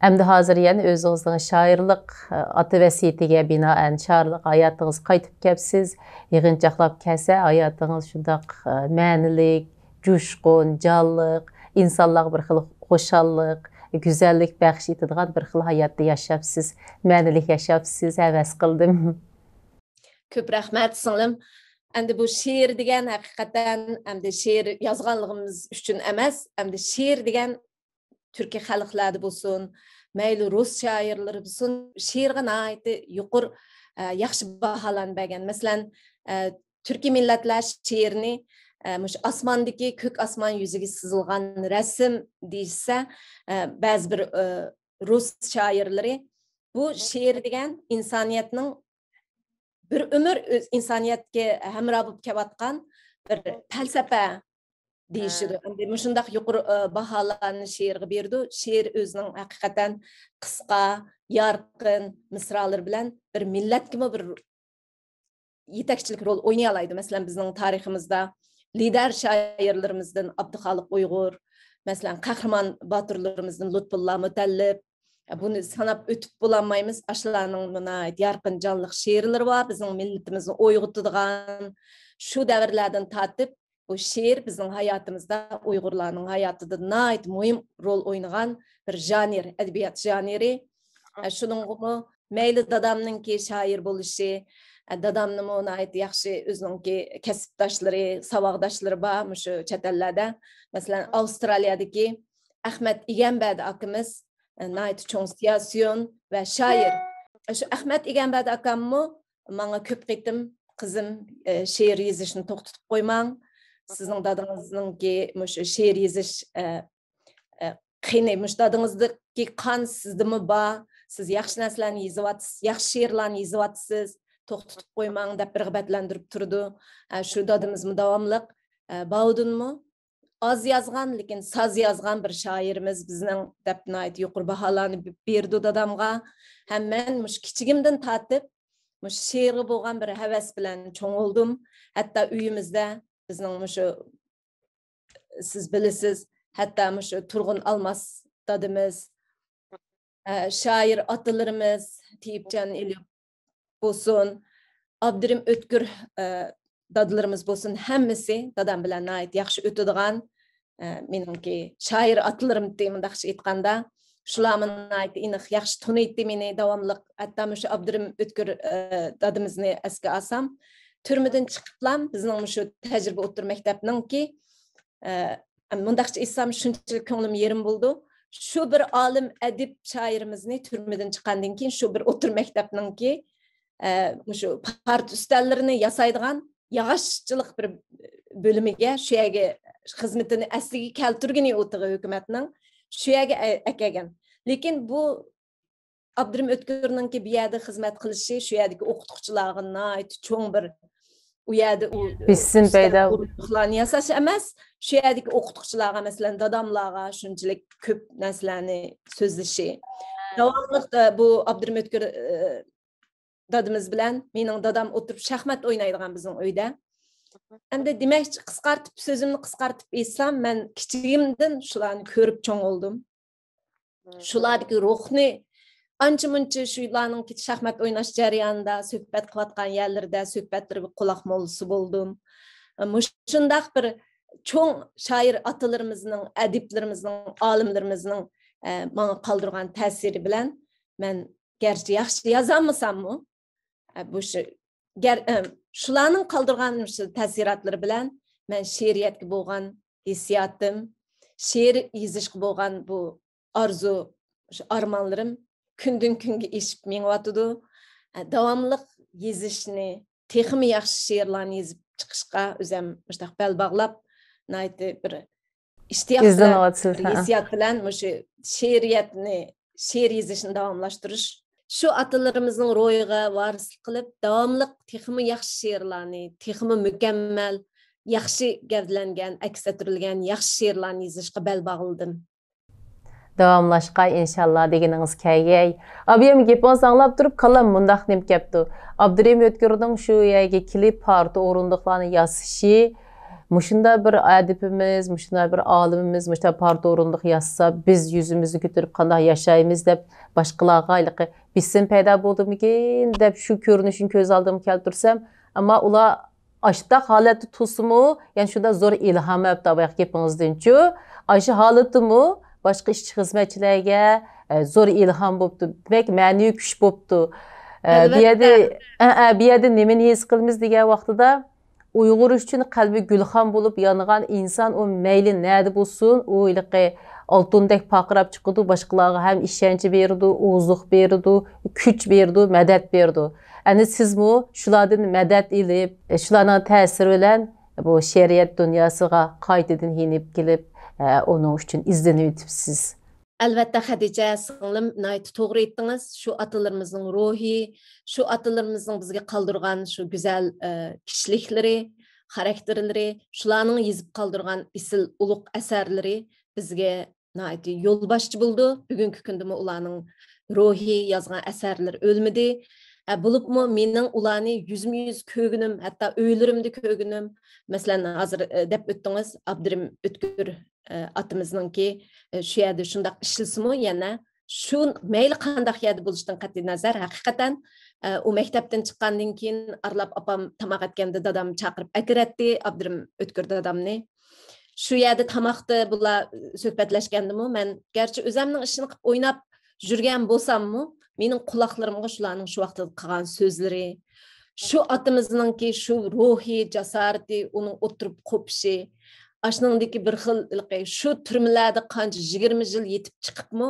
ئەمدى ھازىر يەنە ئۆزىڭىزنىڭ شائىرلىق، ئاتا ۋەسىيىتىگە بىنائەن شائىرلىق ھاياتىڭىزغا قايتىپ كەپسىز. يىغىنچاقلاپ كەلسە، ھاياتىڭىز شۇنداق، مەنىلىك، جۇشقۇن، جانلىق، ئىنسانلارغا بىر خىل خۇشاللىق، گۈزەللىك بەخش ئېتىدىغان بىر خىل ھاياتتا ياشاپسىز، مەنىلىك ياشاپسىز، ھەۋەس قىلدىم. كۆپ رەھمەت، سىڭلىم. ئەمدى بۇ شېئىر دېگەن ھەقىقەتەن ئەمدى شېئىر يازغانلىقىمىز ئۈچۈن ئەمەس، ئەمدى شېئىر دېگەن تۈركىي خەلقلەردە بولسۇن، مەيلى رۇس شائىرلىرى بولسۇن، شېئىرغا ناھايىتى يۇقىرى، ئە، ياخشى باھالارنى بەرگەن. مەسىلەن، ئە، تۈركىي مىللەتلەر شېئىرىنى، ئە، مۇشۇ ئاسماندىكى كۆك ئاسمان يۈزىگە سىزىلغان رەسىم دېيىشسە، ئە، بەزى بىر، ئە، رۇس شائىرلىرى بۇ شېئىر دېگەن ئىنسانىيەتنىڭ بىر ئۆمۈر ئۆز-، ئىنسانىيەتكە ھەمراھ بولۇپ كېلىۋاتقان بىر پەلسەپە دېيىشىدۇ. ھە. ئەمدى مۇشۇنداق يۇقىرى، ئە، باھالارنى شېئىرغا بېرىدۇ. شېئىر ئۆزىنىڭ ھەقىقەتەن قىسقا، يارقىن مىسرالىرى بىلەن بىر مىللەتكىمۇ بىر يېتەكچىلىك رول ئوينىيالايدۇ. مەسىلەن، بىزنىڭ تارىخىمىزدا لىدەر شائىرلىرىمىزدىن ئابدۇخالىق ئۇيغۇر، مەسىلەن، قەھرىمان باتۇرلىرىمىزدىن لۇتپۇللا مۇتەللىپ، بۇنى ساناپ ئۆتۈپ بولالمايمىز. ئاشۇلارنىڭ ناھايىتى يارقىن جانلىق شېئىرلىرى بار، بىزنىڭ مىللىتىمىزنى ئويغىتىدىغان. شۇ دەۋرلەردىن تارتىپ بۇ شېئىر بىزنىڭ ھاياتىمىزدا، ئۇيغۇرلارنىڭ ھاياتىدا ناھايىتى مۇھىم رول ئوينىغان بىر ژانىر، ئەدەبىيات ژانىرى. ئە، شۇنىڭغىمۇ مەيلى دادامنىڭكى شائىر بولۇشى، ئە، دادامنىمۇ ناھايىتى ياخشى ئۆزىنىڭكى كەسىپداشلىرى، ساۋاقداشلىرى بار مۇشۇ چەت ئەللەردە. مەسىلەن، ئاۋسترالىيەدىكى ئەخمەت ئىگەمبەردى ئاكىمىز، ئە، ناھايىتى چوڭ سىياسىيون ۋە شائىر. شۇ ئەخمەت ئىگەمبەردى ئاكاممۇ ماڭا كۆپ قېتىم، «قىزىم، ئە، شېئىر يېزىشنى توختىتىپ قويماڭ. سىزنىڭ دادىڭىزنىڭكى مۇشۇ شېئىر يېزىش، ئە، ئە، قېنى، مۇشۇ دادىڭىزدىكى قان سىزدىمۇ بار، سىز ياخشى نەرسىلەرنى يېزىۋاتىسىز، ياخشى شېئىرلارنى يېزىۋاتىسىز، توختىتىپ قويماڭ» دەپ رىغبەتلەندۈرۈپ تۇرىدۇ. ئە، شۇ دادىمىزمۇ داۋاملىق، ئە، باۋۇدۇنمۇ ئاز يازغان، لېكىن ساز يازغان بىر شائىرىمىز بىزنىڭ دەپ ناھايىتى يۇقىرى باھالارنى ب-، بېرىدۇ دادامغا. ھەم مەن مۇشۇ كىچىكىمدىن تارتىپ مۇشۇ شېئىرغا بولغان بىر ھەۋەس بىلەن چوڭ بولدۇم. ھەتتا ئۆيىمىزدە بىزنىڭ مۇشۇ، سىز بىلىسىز، ھەتتا مۇشۇ تۇرغۇن ئالماس دادىمىز، ئە، شائىر ئاتىلىرىمىز، تېيىپجان ئېلى بولسۇن، ئابدۇرېھىم ئۆتكۈر، ئە، دادىلىرىمىز بولسۇن، ھەممىسى دادام بىلەن ناھايىتى ياخشى ئۆتىدىغان، ئە، مېنىڭكى شائىر ئاتىلىرىمتى، مۇنداقچە ئېيتقاندا. شۇلارمۇ ناھايىتى ئېنىق، ياخشى تونۇيتتى مېنى داۋاملىق. ھەتتا مۇشۇ ئابدۇرېھىم ئۆتكۈر، ئە، دادىمىزنى ئەسكە ئالسام، تۈرمىدىن چىقىپلام بىزنىڭ مۇشۇ تەجرىبە ئوتتۇرا مەكتەپنىڭكى، ئە، مۇنداقچە ئېيتسام، شۇنچىلىك كۆڭلۈم يېرىم بولىدۇ. شۇ بىر ئالىم، ئەدىب، شائىرىمىزنى تۈرمىدىن چىققاندىن كېيىن شۇ بىر ئوتتۇرا مەكتەپنىڭكى، ئە، مۇشۇ پارت ئۈستەللىرىنى ياسايدىغان ياغاچچىلىق بىر بۆلۈمىگە، شۇ يەرگە خىزمىتىنى ئەسلىگە كەلتۈرگىنى ئۇ تېخى ھۆكۈمەتنىڭ، شۇ يەرگە ئە-، ئەكەلگەن. لېكىن بۇ ئابدۇرېھىم ئۆتكۈرنىڭكى بۇ يەردە خىزمەت قىلىشى، شۇ يەردىكى ئوقۇتقۇچىلارغا ناھايىتى چوڭ بىر، ئۇ يەردە ئۇ بېسىم پەيدا ئورۇندۇقلارنى ياساش ئەمەس، شۇ يەردىكى ئوقۇتقۇچىلارغا، مەسىلەن، داداملارغا شۇنچىلىك كۆپ نەرسىلەرنى سۆزلىشى. داۋاملىق، ئە، بۇ ئابدۇرېھىم ئۆتكۈر، ئە، دادىمىز بىلەن، مېنىڭ دادام ئولتۇرۇپ شاھمات ئوينايدىغان بىزنىڭ ئۆيدە. ئەمدى دېمەكچى، قىسقارتىپ، سۆزۈمنى قىسقارتىپ ئېيتسام، مەن كىچىكىمدىن شۇلارنى كۆرۈپ چوڭ بولدۇم. شۇلاردىكى روھنى ئانچە-مۇنچە شۇلارنىڭ شاھمات ئويناش جەريانىدا، سۆھبەت قىلىۋاتقان يەرلىرىدە، سۆھبەتلىرىگە قۇلاق موللىسى بولدۇم. مۇشۇنداق بىر چوڭ شائىر ئاتىلىرىمىزنىڭ، ئەدىبلىرىمىزنىڭ، ئالىملىرىمىزنىڭ، ئە، ماڭا قالدۇرغان تەسىرى بىلەن مەن گەرچە ياخشى يازالمىساممۇ، ئە، بۇ شۇ-، گەر-، ئەم، شۇلارنىڭ قالدۇرغان مۇشۇ تەسىراتلىرى بىلەن مەن شېئىرىيەتكە بولغان ھېسسىياتىم، شېئىر يېزىشقا بولغان بۇ ئارزۇ، شۇ ئارمانلىرىم كۈندىن-كۈنگە ئېشىپ مېڭىۋاتىدۇ. ئە، داۋاملىق يېزىشنى، تېخىمۇ ياخشى شېئىرلارنى يېزىپ چىقىشقا ئۆزۈم مۇشۇنداق بەل باغلاپ، ناھايىتى بىر ئىشتىياق بىلەن، ئىزدىنىۋاتىسىز، ھە. ھېسسىيات بىلەن مۇشۇ شېئىرىيەتنى، شېئىر يېزىشنى داۋاملاشتۇرۇش. شۇ ئاتىلىرىمىزنىڭ روھىغا ۋارىسلىق قىلىپ، داۋاملىق تېخىمۇ ياخشى شېئىرلارنى، تېخىمۇ مۇكەممەل، ياخشى گەۋدىلەنگەن، ئەكس ئەتتۈرۈلگەن ياخشى شېئىرلارنى يېزىشقا بەل باغلىدىم. داۋاملاشقاي، ئىنشاللا، دېگىنىڭىز كەلگەي. ئابىيەم، گېپىڭىزنى ئاڭلاپ تۇرۇپ، كاللام مۇنداق نېمە كەپتۇ. ئابدۇرېھىم ئۆتكۈرنىڭ شۇ يەرگە كېلىپ، پارتا ئورۇندۇقلارنى ياسىشى، مۇشۇنداق بىر ئەدىبىمىز، مۇشۇنداق بىر ئالىمىمىز مۇشۇنداق پارتا ئورۇندۇق ياسىسا، بىز يۈزىمىزنى كۆتۈرۈپ قانداق ياشايمىز دەپ، باشقىلارغا ھېلىقى بېسىم پەيدا بولدىمىكىن دەپ، شۇ كۆرۈنۈشنى كۆز ئالدىمغا كەلتۈرسەم، ئەمما ئۇلار ئاشۇنداق ھالەتتە تۇرسىمۇ، يەنە شۇنداق زور ئىلھام ئەپتۇ باياقى گېپىڭىزدىنچۇ. ئاشۇ ھالىتىمۇ باشقا ئىشچى خىزمەتچىلەرگە، ئە، زور ئىلھام بوپتۇ. دېمەك، مەنىۋى كۈچ بوپتۇ. ئە، بۇ يەردە، ئەلۋەتتە. ئە، ئە، بۇ يەردە نېمىنى ھېس قىلىمىز دېگەن ۋاقتىدا، ئۇيغۇر ئۈچۈن قەلبى گۈلخان بولۇپ يانغان ئىنسان، ئۇ مەيلى نەدە بولسۇن، ئۇ ھېلىقى ئالتۇندەك پارقىراپ چىقىدۇ، باشقىلارغا ھەم ئىشەنچ بېرىدۇ، ئوزۇق بېرىدۇ، كۈچ بېرىدۇ، مەدەت بېرىدۇ. ئەنە سىزمۇ شۇلاردىن مەدەت ئېلىپ، شۇلارنىڭ تەسىرى بىلەن بۇ شېئىرىيەت دۇنياسىغا قايتىدىن يېنىپ كېلىپ، ئۇنىڭ ئۈچۈن ئىزدىنىۋېتىپسىز. ئەلۋەتتە، خەدىچە سىڭلىم، ناھايىتى توغرا ئېيتتىڭىز. شۇ ئاتىلىرىمىزنىڭ روھى، شۇ ئاتىلىرىمىزنىڭ بىزگە قالدۇرغان شۇ گۈزەل، ئە، كىشىلىكلىرى، خاراكتېرلىرى، شۇلارنىڭ يېزىپ قالدۇرغان ئېسىل ئۇلۇغ ئەسەرلىرى بىزگە ناھايىتى يولباشچى بولىدۇ. بۈگۈنكى كۈندىمۇ ئۇلارنىڭ روھى، يازغان ئەسەرلىرى ئۆلمىدى. ئە، بولۇپمۇ مېنىڭ ئۇلارنى يۈزمۇ يۈز كۆرگىنىم، ھەتتا ئۆيلىرىمدە كۆرگىنىم، مەسىلەن، ھازىر، ئە، دەپ ئۆتتىڭىز، ئابدۇرېھىم ئۆتكۈر، ئە، ئاتىمىزنىڭكى، ئە، شۇ يەردە شۇنداق ئىشلىسىمۇ، يەنە شۇ مەيلى قانداق يەردە بولۇشتىن قەتئىينەزەر، ھەقىقەتەن، ئە، ئۇ مەكتەپتىن چىققاندىن كېيىن ئارىلاپ ئاپام تاماق ئەتكەندە دادام چاقىرىپ ئەكىرەتتى، ئابدۇرېھىم ئۆتكۈر دادامنى. شۇ يەردە تاماقتا بۇلار سۆھبەتلەشكەندىمۇ، مەن گەرچە ئۆزەمنىڭ ئىشىنى قىلىپ ئويناپ يۈرگەن بولساممۇ، مېنىڭ قۇلاقلىرىمغا شۇلارنىڭ شۇ ۋاقتىدا قىلغان سۆزلىرى، شۇ ئاتىمىزنىڭكى شۇ روھى، جاسارىتى، ئۇنىڭ ئولتۇرۇپ قوپۇشى، ئاشۇنىڭدىكى بىر خىل، شۇ تۈرمىلەردە قانچە يىگىرمە يىل يېتىپ چىقىپمۇ،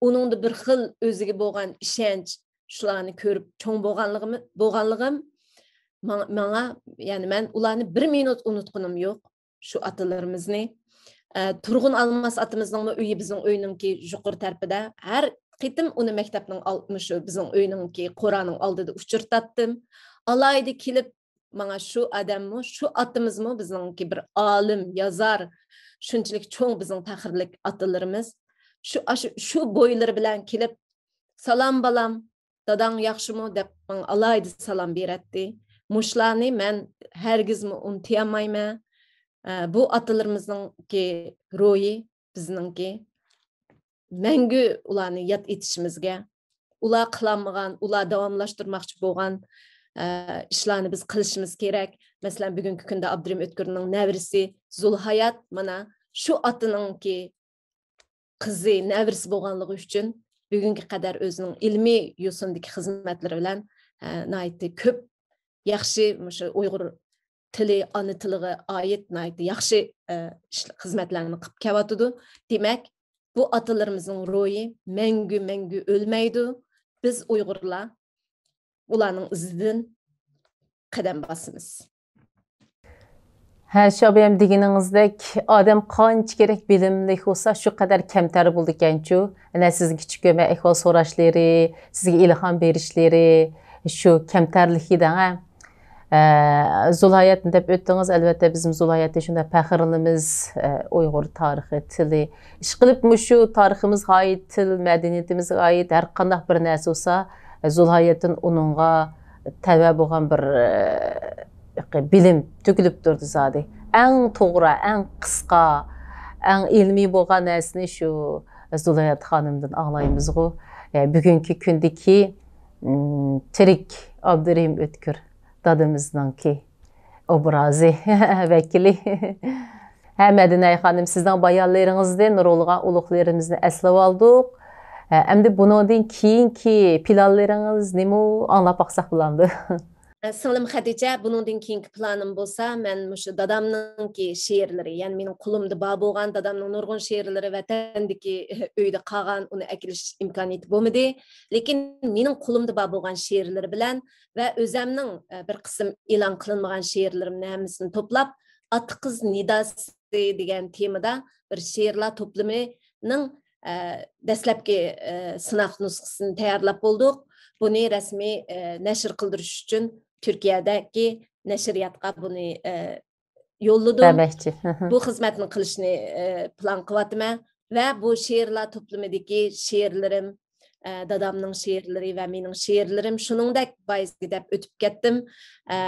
ئۇنىڭدا بىر خىل ئۆزىگە بولغان ئىشەنچ، شۇلارنى كۆرۈپ چوڭ بولغانلىقىم، بولغانلىقىم ماڭا، ماڭا، يەنى مەن ئۇلارنى بىر مىنۇت ئۇنتقىنىم يوق. شۇ ئاتىلىرىمىزنى. ئە، تۇرغۇن ئالماس ئاتىمىزنىڭمۇ ئۆيى بىزنىڭ ئۆينىڭكى يۇقىرى تەرىپىدە. ھەر قېتىم ئۇنى مەكتەپنىڭ ئال-، مۇشۇ بىزنىڭ ئۆينىڭكى قورانىڭ ئالدىدا ئۇچرىتاتتىم. ئالاھىدە كېلىپ، ماڭا شۇ ئادەممۇ، شۇ ئاتىمىزمۇ بىزنىڭكى بىر ئالىم، يازار، شۇنچىلىك چوڭ بىزنىڭ پەخىرلىك ئاتىلىرىمىز. شۇ، ئاشۇ، شۇ بويلىرى بىلەن كېلىپ، «سالام، بالام، داداڭ ياخشىمۇ؟» دەپ ماڭا ئالاھىدە سالام بېرەتتى. مۇشۇلارنى مەن ھەرگىزمۇ ئۇنتۇيالمايمەن. ئە، بۇ ئاتىلىرىمىزنىڭكى روھى بىزنىڭكى مەڭگۈ ئۇلارنى ياد ئېتىشىمىزگە، ئۇلار قىلالمىغان، ئۇلار داۋاملاشتۇرماقچى بولغان، ئە، ئىشلارنى بىز قىلىشىمىز كېرەك. مەسىلەن، بۈگۈنكى كۈندە ئابدۇرېھىم ئۆتكۈرنىڭ نەۋرىسى زۇلھايات، مانا، شۇ ئاتىنىڭكى قىزى، نەۋرىسى بولغانلىقى ئۈچۈن بۈگۈنگە قەدەر ئۆزىنىڭ ئىلمىي يوسۇندىكى خىزمەتلىرى بىلەن، ئە، ناھايىتى كۆپ ياخشى مۇشۇ ئۇيغۇر تىلى، ئانا تىلىغا ئائىت ناھايىتى ياخشى، ئە، ئىش، خىزمەتلەرنى قىلىپ كېلىۋاتىدۇ. دېمەك، بۇ ئاتىلىرىمىزنىڭ روھى مەڭگۈ، مەڭگۈ ئۆلمەيدۇ. بىز ئۇيغۇرلار ئۇلارنىڭ ئىزىدىن قەدەم باسىمىز. ھە، شابىيەم دېگىنىڭىزدەك، ئادەم قانچە كېرەك بىلىملىك بولسا، شۇ قەدەر كەمتەر بولىدىكەنچۇ. ئەنە سىزنىڭ كىچىك كۆمە ئەھۋال سوراشلىرى، سىزگە ئىلھام بېرىشلىرى، شۇ كەمتەرلىكى دەڭە. ئە، زۇلھاياتنى دەپ ئۆتتىڭىز. ئەلۋەتتە، بىزمۇ زۇلھاياتتىن شۇنداق پەخىرلىنىمىز. ئە، ئۇيغۇر تارىخى، تىلى. ئىشقىلىپ، مۇشۇ تارىخىمىزغا ئائىت، تىل، مەدەنىيىتىمىزگە ئائىت ھەر قانداق بىر نەرسە بولسا، زۇلھاياتتىن ئۇنىڭغا تەۋە بولغان بىر، ئە، بىلىم تۆكۈلۈپ تۇرىدۇ زادى. ئەڭ توغرا، ئەڭ قىسقا، ئەڭ ئىلمىي بولغان نەرسىنى شۇ زۇلھايات خانىمدىن ئاڭلايمىزغۇ. ئە، بۈگۈنكى كۈندىكى، ئىم، تىرىك ئابدۇرېھىم ئۆتكۈر دادىمىزنىڭكى ئوبرازى ۋەكىلى. ھە، مەدىنە خانىم، سىزنىڭ بايانلىرىڭىزدىن نۇرغۇنلىغان ئۇلۇغلىرىمىزنى ئەسلەپ ئالدۇق. ھە، ئەمدى بۇنىڭدىن كېيىنكى پىلانلىرىڭىز نېمە، ئاڭلاپ باقساق بولامدۇ؟ سىڭلىم خەدىچە، بۇنىڭدىن كېيىنكى پىلانىم بولسا، مەن مۇشۇ دادامنىڭكى شېئىرلىرى، يەنى مېنىڭ قولۇمدا بار بولغان دادامنىڭ نۇرغۇن شېئىرلىرى، ۋەتەندىكى ئۆيدە قالغان، ئۇنى ئەكېلىش ئىمكانىيىتى بولمىدى. لېكىن مېنىڭ قولۇمدا بار بولغان شېئىرلىرى بىلەن ۋە ئۆزەمنىڭ، ئە، بىر قىسىم ئېلان قىلىنمىغان شېئىرلىرىمنى ھەممىسىنى توپلاپ، ئاتا قىز نىداسى دېگەن تېمىدا بىر شېئىرلار توپلىمىنىڭ، ئە، دەسلەپكى، ئە، سىناق نۇسخىسىنى تەييارلاپ بولدۇق. بۇنى رەسمىي، ئە، نەشر قىلدۇرۇش ئۈچۈن تۈركىيەدىكى نەشرىياتقا بۇنى، ئە، يوللىدىم. بەرمەكچى. ھە، ھە. بۇ خىزمەتنى قىلىشنى، ئە، پىلان قىلىۋاتىمەن. ۋە بۇ شېئىرلار توپلىمىدىكى شېئىرلىرىم، ئە، دادامنىڭ شېئىرلىرى ۋە مېنىڭ شېئىرلىرىم شۇنىڭدەك بايىسى دەپ ئۆتۈپ كەتتىم. ئە،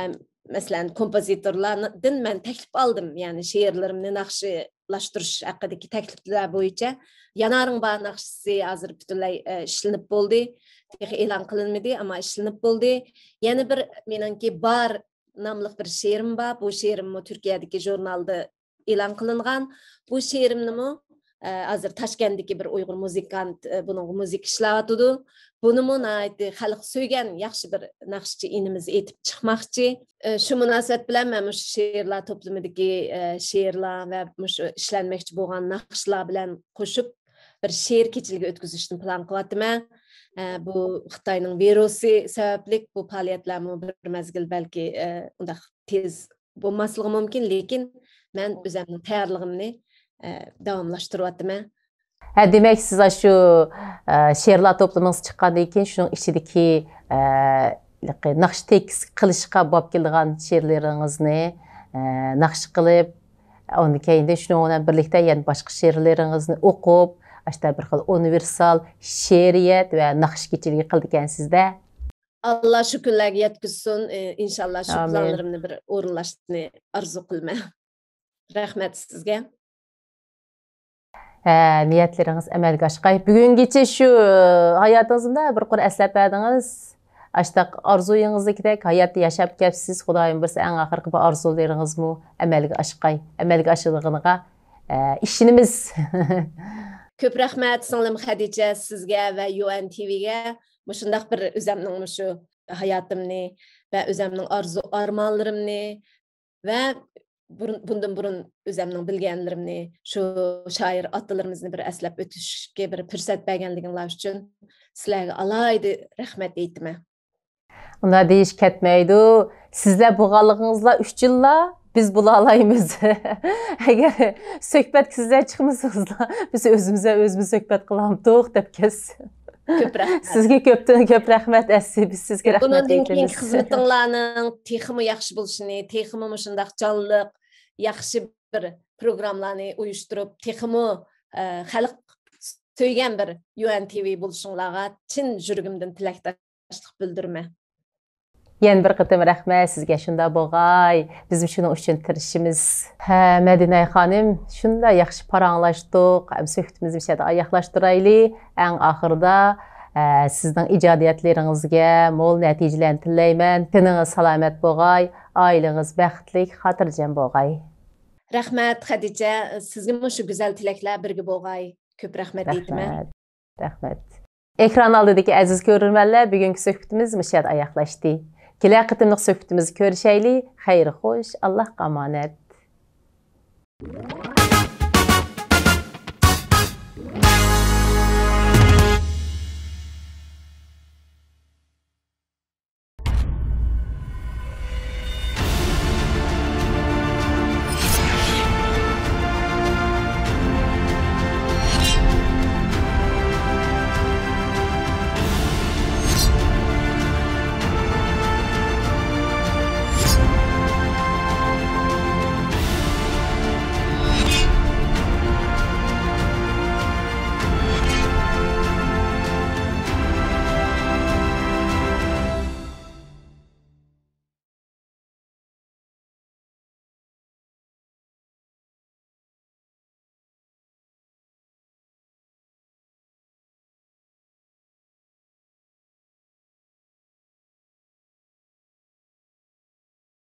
مەسىلەن، كومپوزىتورلاردىن مەن تەكلىپ ئالدىم، يەنى شېئىرلىرىمنى ناخشىلاشتۇرۇش ھەققىدىكى تەكلىپلەر بويىچە. يانارىڭ بار ناخشىسى ھازىر پۈتۈنلەي، ئە، ئىشلىنىپ بولدى. تېخى ئېلان قىلىنمىدى، ئەمما ئىشلىنىپ بولدى. يەنە بىر مېنىڭكى بار ناملىق بىر شېئىرىم بار. بۇ شېئىرىممۇ تۈركىيەدىكى ژۇرنالدا ئېلان قىلىنغان. بۇ شېئىرىمنىمۇ، ئە، ھازىر تاشكەنتتىكى بىر ئۇيغۇر مۇزىكانت، ئە، بۇنىڭغا مۇزىكا ئىشلەۋاتىدۇ. بۇنىمۇ ناھايىتى خەلق سۆيگەن ياخشى بىر ناخشىچى ئىنىمىز ئېيتىپ چىقماقچى. ئە، شۇ مۇناسىۋەت بىلەن مەن مۇشۇ شېئىرلار توپلىمىدىكى، ئە، شېئىرلار ۋە مۇشۇ ئىشلەنمەكچى بولغان ناخشىلار بىلەن قوشۇپ بىر شېئىر كېچىلىكى ئۆتكۈزۈشنى پىلان قىلىۋاتىمەن. ئە، بۇ خىتاينىڭ ۋىرۇسى سەۋەبلىك بۇ پائالىيەتلەرمۇ بىر مەزگىل بەلكى، ئە، ئۇنداق تېز بولماسلىقى مۇمكىن، لېكىن مەن ئۆزەمنىڭ تەييارلىقىمنى، ئە، داۋاملاشتۇرۇۋاتىمەن. ھە، دېمەك، سىز ئاشۇ، ئە، شېئىرلار توپلىمىڭىز چىققاندىن كېيىن شۇنىڭ ئىچىدىكى، ئە، ناخشا تېكىست قىلىشقا باب كېلىدىغان شېئىرلىرىڭىزنى، ئە، ناخشا قىلىپ، ئۇندىن كېيىن شۇنىڭ بىلەن بىرلىكتە يەنە باشقا شېئىرلىرىڭىزنى ئوقۇپ، ئاشۇنداق بىر خىل ئۇنىۋېرسال شېئىرىيەت ۋە ناخشا كېچىلىكى قىلىدىكەنسىز-دە. ئاللا شۇ كۈنلەرگە يەتكۈزسۇن. ئى، ئىنشاللا شۇ ئامىن. پىلانلىرىمنى بىر ئورۇنلاشنى ئارزۇ قىلىمەن. رەھمەت سىزگە. ھە، نىيەتلىرىڭىز ئەمەلگە ئاشقاي. بۈگۈنگىچە شۇ ھاياتىڭىزدا بىر قۇر ئەسلەپ بەردىڭىز. ئاشتاق ئارزۇيىڭىزدىكىدەك ھاياتتا ياشاپ كەپسىز. خۇدايىم بۇيرۇسا ئەڭ ئاخىرقى بىر ئارزۇلىرىڭىزمۇ ئەمەلگە ئاشقاي. ئەمەلگە ئاشىدىغىنىغا، ئە، ئىشىنىمىز. كۆپ رەھمەت سىڭلىم خەدىچە، سىزگە ۋە يۇ ئېن تىۋىگە مۇشۇنداق بىر ئۆزەمنىڭ مۇشۇ ھاياتىمنى ۋە ئۆزەمنىڭ ئارزۇ ئارمانلىرىمنى ۋە بۇرۇن، بۇندىن بۇرۇن ئۆزەمنىڭ بىلگەنلىرىمنى، شۇ شائىر ئاتىلىرىمىزنى بىر ئەسلەپ ئۆتۈشكە بىر پۇرسەت بەرگەنلىكىڭلار ئۈچۈن سىلەرگە ئالاھىدە رەھمەت ئېيتىمەن. ئۇنداق دېيىش كەتمەيدۇ. سىزلەر بولغانلىقىڭىزلا ئۈچۈنلا بىز بولالايمىز. ئەگەر سۆھبەتكە سىزلەر چىقمىسىڭىزلا، بىز ئۆزىمىز بىلەن ئۆزىمىز سۆھبەت قىلامتۇق دەپ كەتسە. كۆپ رەھمەت. سىزگە كۆپتىن كۆپ رەھمەت، ئەسلى بىز سىزگە رەھمەت بۇنىڭدىن كېيىنكى ئېيتىمىز. خىزمىتىڭلارنىڭ تېخىمۇ ياخشى بولۇشىنى، تېخىمۇ مۇشۇنداق جانلىق، ياخشى بىر پروگراممىلارنى ئۇيۇشتۇرۇپ، تېخىمۇ، ئە، خەلق سۆيگەن بىر يۇ ئېن تىۋى بولۇشۇڭلارغا چىن يۈرىكىمدىن تىلەكداشلىق بىلدۈرىمەن. يەنە بىر قېتىم رەھمەت سىزگە، شۇنداق بولغاي. بىزمۇ شۇنىڭ ئۈچۈن تىرىشىمىز. ھە، مەدىنە خانىم، شۇنداق ياخشى پاراڭلاشتۇق. ھەم سۆھبىتىمىزنى مۇشۇ يەردە ئاياغلاشتۇرايلى. ئەڭ ئاخىرىدا، ئە، سىزنىڭ ئىجادىيەتلىرىڭىزگە مول نەتىجىلەرنى تىلەيمەن. تېنىڭىز سالامەت بولغاي، ئائىلىڭىز بەختلىك، خاتىرجەم بولغاي. رەھمەت، خەدىچە. سىزگىمۇ شۇ گۈزەل تىلەكلەر بىرگە بولغاي. كۆپ رەھمەت ئېيتىمەن. رەھمەت. رەھمەت. ئېكران ئالدىدىكى ئەزىز كۆرۈرمەنلەر، بۈگۈنكى سۆھبىتىمىز مۇشۇ يەردە ئاياغلاشتى. كېلەر قېتىملىق سۆھبىتىمىزدە كۆرۈشەيلى. خەير خوش، ئاللاھقا ئامانەت.